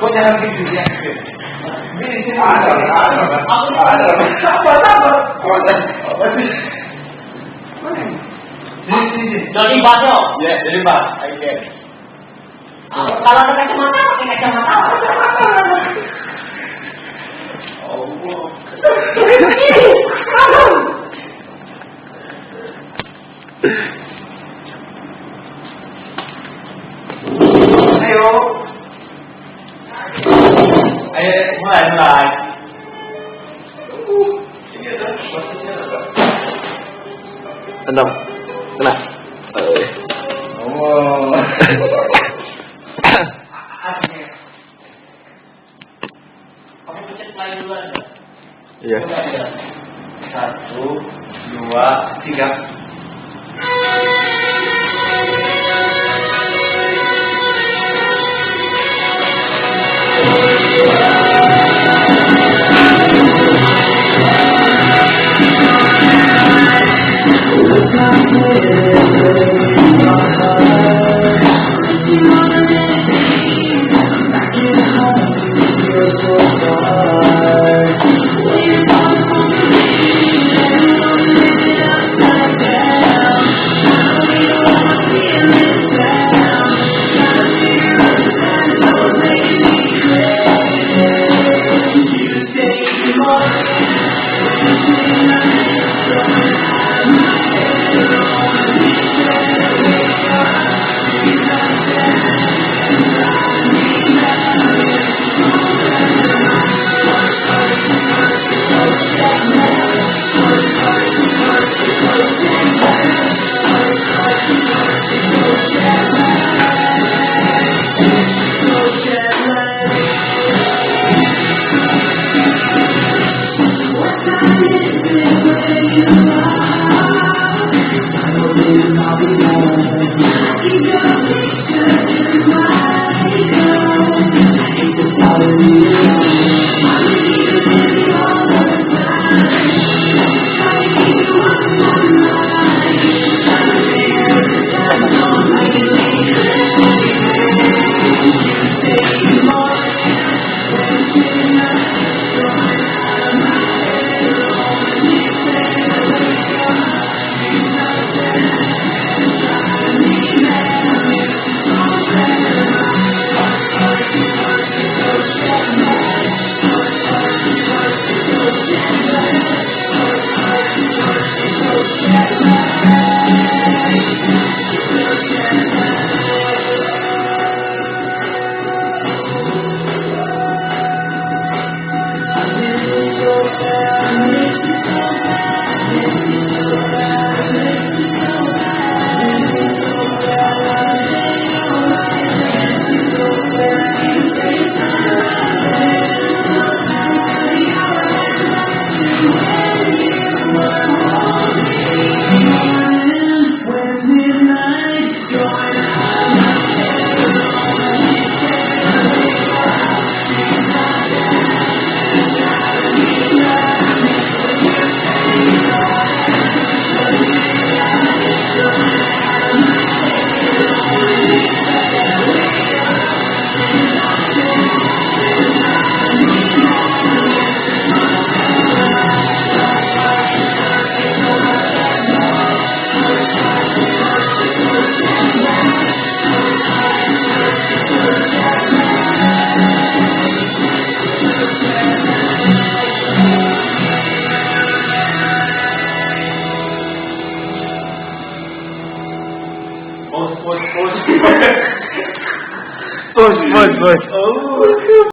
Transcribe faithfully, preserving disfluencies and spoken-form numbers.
Kau jangan gitu ya. Ini sini ada, ada, ada. Apa, apa? Apa, apa? Apa sih? Mana ini? Sini, sini, sini. Jadi baca. Ya, jadi, Pak. Oke. Kalau ada kacamata, pakai kacamata. Allah. Ayo. Ayo, mulai, mulai. Enam. Kena. Oh. Iya. Satu, dua, tiga. Pause, pause, pause. Pause, pause, pause. Oh.